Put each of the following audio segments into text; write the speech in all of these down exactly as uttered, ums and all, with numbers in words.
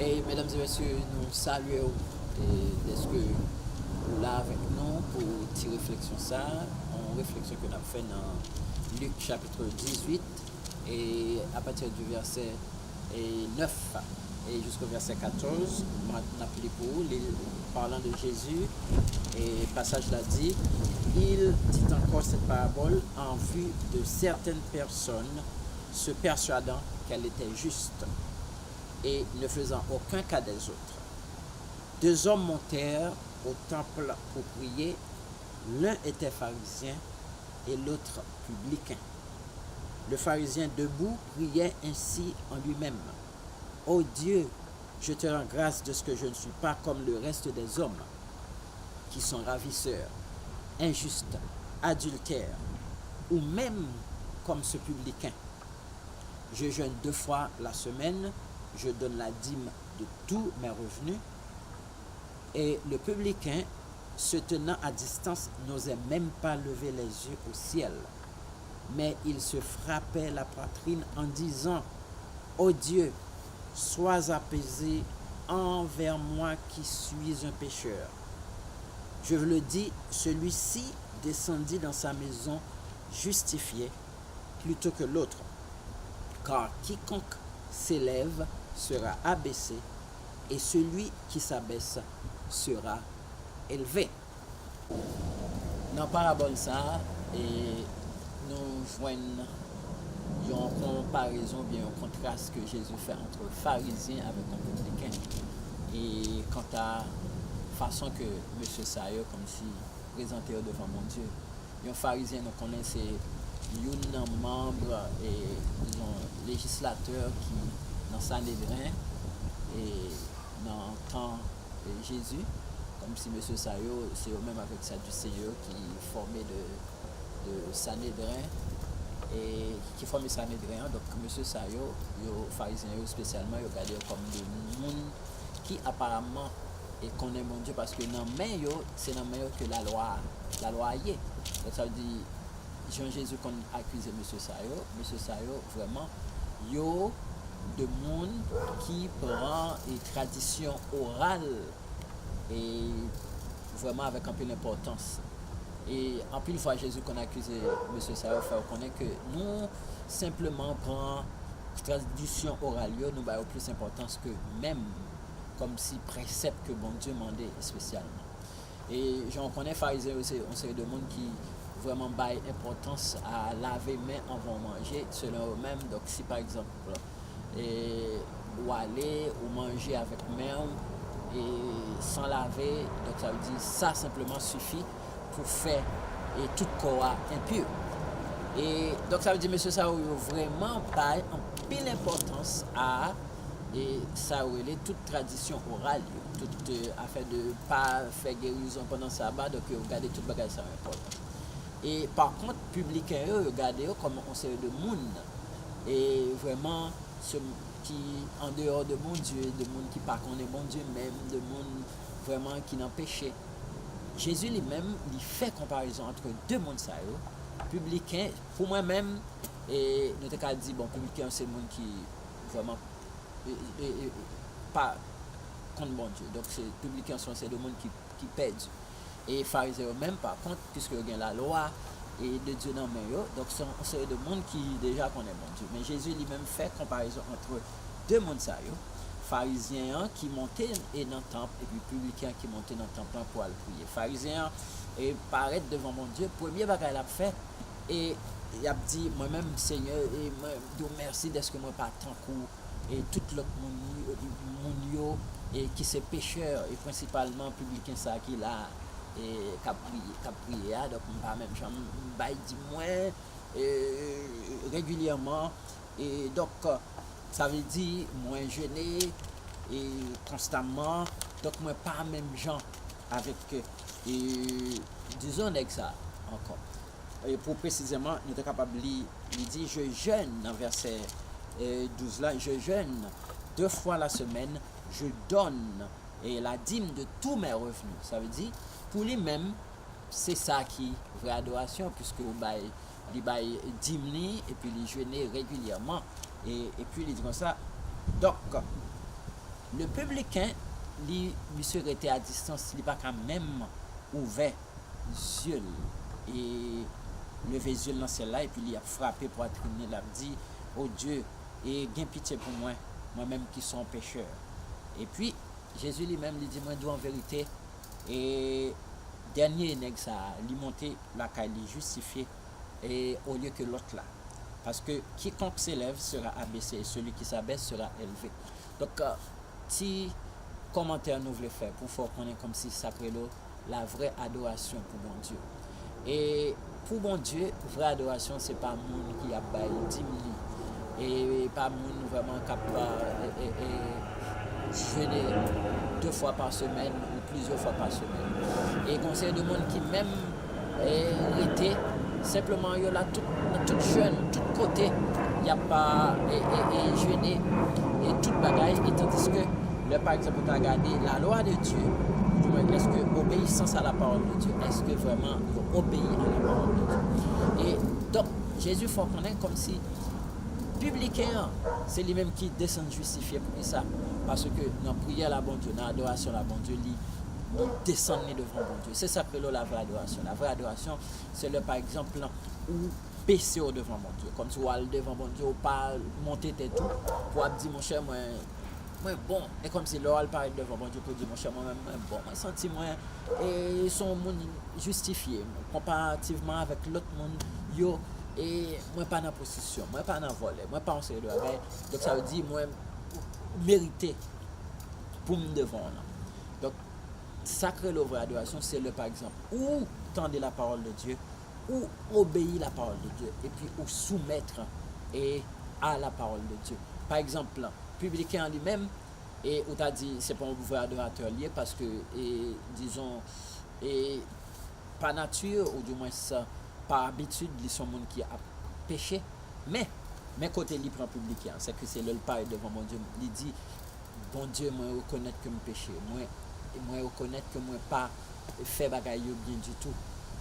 E medam e mesye, nou salye w e dèske ou la avèk nou pou ti refleksyon sa a, yon refleksyon ke n ap fè nan Lik chapit dizuit e apati di vèsè e nèf e jiska vèsè katòz, n ap li pou ou, li, parlant de Jésus, e pasaj la di, Il dit encore cette parabole en vue de certaines personnes, se persuadant qu'elle était juste, et ne faisant aucun cas des autres. Deux hommes montèrent au temple pour prier, l'un était pharisien et l'autre publicain. Le pharisien debout priait ainsi en lui-même, Ô Dieu, je te rends grâce de ce que je ne suis pas comme le reste des hommes, qui sont ravisseurs, injustes, adultères, ou même comme ce publicain. Je jeûne deux fois la semaine, je donne la dîme de tous mes revenus. Et le publicain, se tenant à distance, n'osait même pas lever les yeux au ciel, mais il se frappait la poitrine en disant, Ô Dieu, sois apaisé envers moi qui suis un pécheur. Je vous le dis, celui-ci descendit dans sa maison justifié plutôt que l'autre. Car quiconque s'élève sera abaissé, et celui qui s'abaisse sera élevé. Nan parabòl sa a, e, nou jwenn yon konparezon oubyen yon kontras ke Jezi fè ant farizyen avèk yon pibliken. E kanta fason ke mesye sa yo kòmsi prezante yo devan Bondye, yon farizyen, nou konnen se youn nan manm, e, yon lejislatè ki nan Sanedren, e, nan tan, e, Jezi, kòmsi mesye sa yo, se yo menm avèk Sadiseyen yo ki fòme de, de Sanedren, e, ki fòme Sanedren an. Donk, mesye sa yo, yo, farizyen yo espesyalman, yo gade yo kòm de moun ki aparamman e konnen Bondye, paske nan men yo, se nan men yo ke lalwa, lalwa ye. Donk, sa vle di, jan Jezi konn akize mesye sa yo, mesye sa yo, vrèman, yo de moun ki pran, e, tradisyon oral, e, vrèman avèk anpil enpòtans. E anpil fwa, Jezi konn akize mesye sa yo, fè yo konnen ke nou senpleman pran tradisyon oral yo, nou ba yo plis enpòtans ke menm kòmsi prensèp ke Bondye mande espesyalman. E jan w konnen, farizyen yo se yon seri de moun ki vrèman bay enpòtans a lave men anvan w manje, selon yo menm. Donk, si pa egzanp, e, ou ale, ou manje avèk men w, e, san lave, donk, sa vle di, sa senpleman sifi pou fè, e, tout kò a enpi. E, donk, sa vle di, mesye sa yo, yo vrèman bay anpil enpòtans a, e, sa yo rele tout tradisyon oral yo, tout, e, afè de pa fè gerizon pandan saba, donk, yo gade tout bagay sa yo enpòtan. E, pa kont, pibliken yo, yo gade yo kòm yon seri de moun, e, vrèman, se, ki andeyò de Bondye, de moun ki pa konnen Bondye menm, de moun vrèman ki nan peche. Jezi li menm, li fè konparezon ant de moun sa yo. Pibliken, pou mwen menm, e, nou te ka di, bon, pibliken yo se moun ki vrèman, e, e, e, pa konn Bondye. Donk, se pibliken yo se yon seri de moun ki, ki pèdi. E farizyen yo menm, pa kont, piske yo gen lalwa, e, de Dye nan men yo, donk se yon seri de moun ki deja konnen Bondye. Men Jezi li menm fè konparezon ant de moun sa yo, farizyen an ki monte, e, nan tanp, epi pibliken an ki monte nan tanp lan pou al priye. Farizyen an, e, parèt devan Bondye, premye bagay l ap fè, e, y ap di, mwen menm, Senyè, e, mwen di w mèsi dèske mwen pa tankou e tout lòt moun, moun yo, e ki se pechè, e prensipalman pibliken sa ki la, e k ap priye, k ap priye a. Donk, m pa menm jan, m bay dim mwen, e, regilyèman. E donk, sa vle di, mwen jene, e, konstamman. Donk, mwen pa menm jan avèk, e, dizon nèg sa ankò. E pou presizèman, nou ta kapab li, li di, je jeûne, nan vèsè, e, douz la, je jeûne deux fois la semaine, je donne, e, la dîme de tous mes revenus. Sa vle di, pou li menm, se sa ki vrè adorasyon, piske ou bay, li bay dim li, epi li jene regilyèman, e, epi li di konsa, donk, Le pibliken, li, misye rete a distans, li pa ka menm ouvè zye l e leve zye l nan syèl la, epi li ap frape pwatrin li, l ap di, "O Dye, e gen pitye pou mwen, mwen menm ki se yon pechè." Epi, Jezi li menm, li di, "Mwen di w an verite, e dènye nèg sa a, li monte lakay li jistifye, e olye ke lòt la. Paske quiconque s'élève sera abaissé, et celui qui s'abaisse sera élevé." Donk, euh, ti kòmantè nou vle fè pou fè w konnen kòmsi sa k rele la vrè adorasyon pou Bondye. E pou Bondye, vrè adorasyon, se pa moun ki ap bay dim li. E pa moun vrèman k ap, e, e, e, jene de fwa pa semèn ou plizyè fwa pa semèn. E gon seri de moun ki menm, e, rete, senpleman yo la tout, nan tout jèn, tout kote, y ap, e, e, e, jene, e tout bagay, e tandiske lè, pa egzanp, ou ta gade la loi de Dieu, ou di mwen, èske obeyisans a la parole de Dieu, èske vrèman yo obeyi a la parole de Dieu? E donk, Jezi fè w konnen kòmsi pibliken an, se li menm ki desann jistifye. Poukisa? Paske nan priyè la Bondye, nan adorasyon la Bondye, li, li desann li devan Bondye. Se sa k rele la vrè adorasyon. La vrè adorasyon, se lè, pa egzanp, ou bese w devan Bondye. Kòmsi w al devan Bondye, ou pa monte tèt ou, pou w ap di, "Monchè, mwen, mwen bon." E kòmsi lè w al parèt devan Bondye pou w di, "Monchè, mwen menm, mwen bon. Mwen santi mwen, e, se yon moun jistifye, konparativman avèk lòt moun yo, e mwen pa nan pwostitiyasyon, mwen pa nan vòlè, mwen pa yon seri de bagay." Donk, sa vle di, mwen merite pou m devan w lan. Donk, sa k rele vrè adorasyon, se lè, pa egzanp, ou tande la parole de Dieu, ou obeyi la parole de Dieu, epi ou soumèt, e, a la parole de Dieu. Pa egzanp, pibliken an li menm, e ou ta di se pa yon vrè adoratè li ye, paske, e, dizon, e, pa nati, oudimwens pa abitid, li se yon moun ki ap peche. Men, men kote li pran pibliken an, se ke se lè l parèt devan Bondye, li di, "Bondye, mwen rekonèt ke m peche. Mwen, mwen rekonèt ke mwen pa fè bagay yo byen ditou.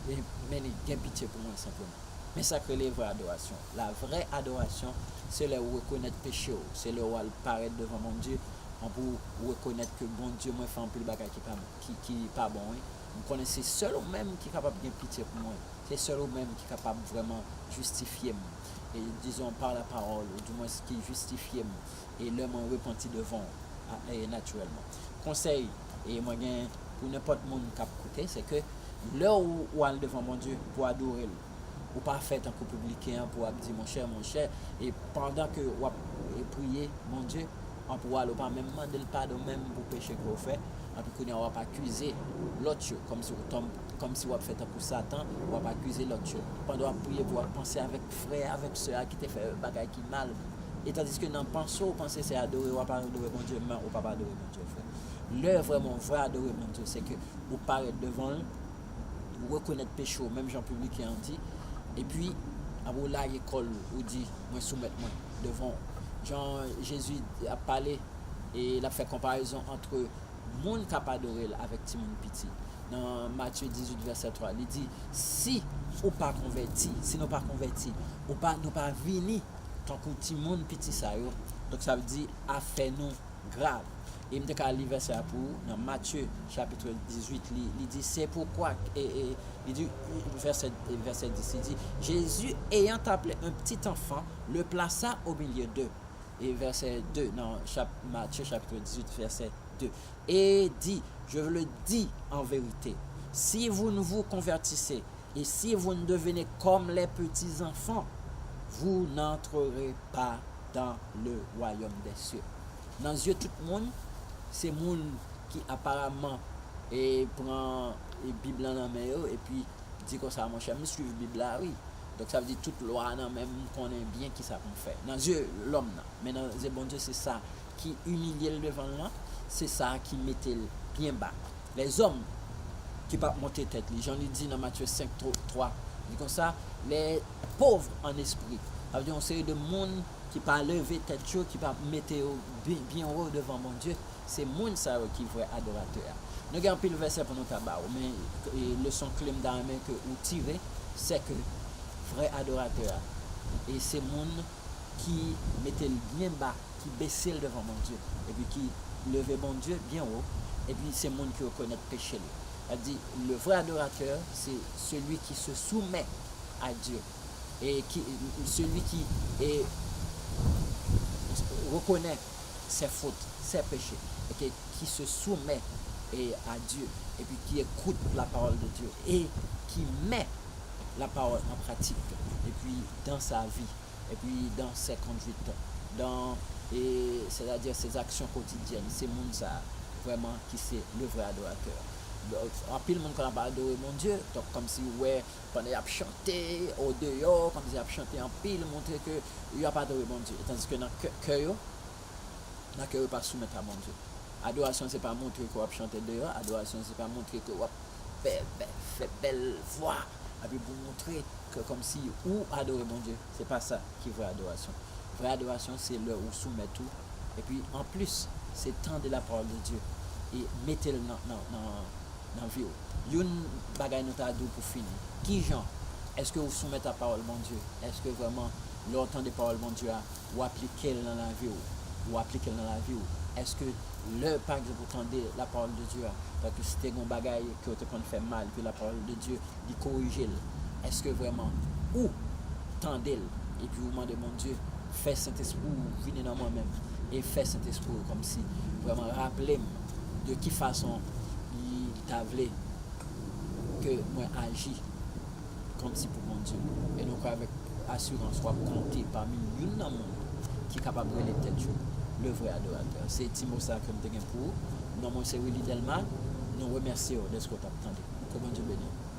E, men gen pitye pou mwen senpleman." Men sa k rele vrè adorasyon. La vrè adorasyon, se lè ou rekonèt peche w, se lè ou al parèt devan Bondye, an pou ou rekonèt ke, "Bondye, mwen fè anpil bagay ki pa, ki, ki pa bon, wi. M konnen se sèl ou menm ki kapab gen pitye pou mwen. Se sèl ou menm ki kapab vrèman jistifye m." E dizon, pa la pawòl, oudimwens ki jistifye m. E lè mwen repanti devan w, a, e, natirèlman. Konsèy, e mwen gen pou nenpòt moun k ap koute, se ke lè ou, ou al devan Bondye pou adore l, ou pa fè tankou pibliken an pou w ap di, "Monchè, monchè," e pandan ke w ap, e, priye Bondye, an pou w al, ou pa menm mande l padon menm pou peche ke w fè, anpi kounye a w ap akize lòt yo, kòmsi w tonm, kòmsi w ap fè tankou Satan, w ap akize lòt yo. Pandan w ap priye, pou w ap panse avèk frè, avèk sè a ki te fè bagay ki mal. E tandiske nan panse w, ou panse se adore w ap adore Bondye, men ou p ap adore Bondye, frè. Lè vrèman w vrè adore Bondye, se ke ou parèt devan l, ou rekonèt peche w, menm jan pibliken an di, epi apre ou lage kò l, ou di, "Mwen soumèt mwen devan w." Jan Jezi ap pale, e l ap fè konparezon ant moun k ap adore l avèk timoun piti. Nan Matye dizuit, vèsè twa, li di, "Si ou pa konvèti, si nou pa konvèti, ou pa, nou pa vini tankou timoun piti sa yo." Donk, sa vle di, afè nou grav. E m te ka li vèsè a pou ou, nan Matye, chapit dizuit, li, li di, "C'est pourquoi," e, e, li di, vèsè, vèsè dis, li di, "Jésus, ayant appelé un petit enfant, le plaça au milieu d'eux." E vèsè de, nan chap-, Matye, chapit dizuit, vèsè de. Et dit, je vous le dis en vérité, si vous ne vous convertissez et si vous ne devenez comme les petits enfants, vous n'entrerez pas dans le royaume des cieux. Nan zye tout moun, se moun ki aparaman, e, pran, e, Bib la nan men yo, epi di konsa, "Monchè, m swiv Bib la, wi. Donk, sa vle di tout lwa a nan men m, m konnen byen kisa pou m fè." Nan zye lòm nan. Men nan zye Bondye, se sa ki imilye l devan l lan, se sa ki mete l byen ba. Lèzòm ki p ap monte tèt li, jan li di nan Matye senk twa, li di konsa, "Les pauvres en esprit." Sa vle di yon seri de moun ki pa leve tèt yo, ki pa mete yo byen, byen wo devan Bondye, se moun sa yo ki vrè adoratè a. Nou gen anpil vèsè pou nou ta ba ou, men, e, leson kle m ta renmen ke ou tire, se ke vrè adoratè a, e se moun ki mete l byen ba ki bese l devan Bondye, epi ki leve Bondye byen wo, epi se moun ki rekonèt peche l. Sa di, le vrai adorateur, c'est celui qui se soumet à Dieu, et qui, celui qui est, reconnaît ses fautes, ses péchés, et qui, qui se soumet et à Dieu, et puis qui écoute la parole de Dieu, et qui met la parole en pratique, et puis dans sa vie, et puis dans ses conduites, dans, et c'est-à-dire ses actions quotidiennes, se moun sa a, vrèman, ki se le vrai adorateur. Anpil moun konn ap adore Bondye, donk kòmsi ou wè, pandan y ap chante o deyò, kòmsi y ap chante anpil, montre ke y ap adore Bondye. Tandiske nan kè, kè yo, nan kè yo pa soumèt a Bondye. Adorasyon se pa montre ke w ap chante deyò, adorasyon se pa montre ke w ap fè, fè, fè bèl vwa, epi pou montre ke kòmsi ou adore Bondye. Se pa sa ki vrè adorasyon. Vrè adorasyon se lè ou soumèt ou, epi anplis, se tande la parole de Dieu e mete l nan, nan, nan, nan vi w. Youn bagay nou ta di w pou fini. Kijan? Èske ou soumèt a pawòl Bondye? Èske vrèman, lè w tande pawòl Bondye a, ou aplike l nan lavi w? Ou aplike l nan lavi w? Èske lè, pa egzanp, ou tande la parole de Dieu a, tankou si te gen yon bagay ke w te konn fè mal, epi la parole de Dieu, li korije l, èske vrèman ou tande l, epi ou mande Bondye, fè Sentespri w vini nan mwen menm, e fè Sentespri w kòmsi vrèman raple m de ki fason li ta vle ke mwen aji kòmsi pou Bondye. E nou kwè avèk asirans w ap konte pami youn nan moun ki kapab rele tèt yo le vrai adorateur. Se ti mo sa ke m te gen pou ou. Non mwen se Willy Delma. Nou remèsye w dèske w t ap tande. Ke Bondye beni w.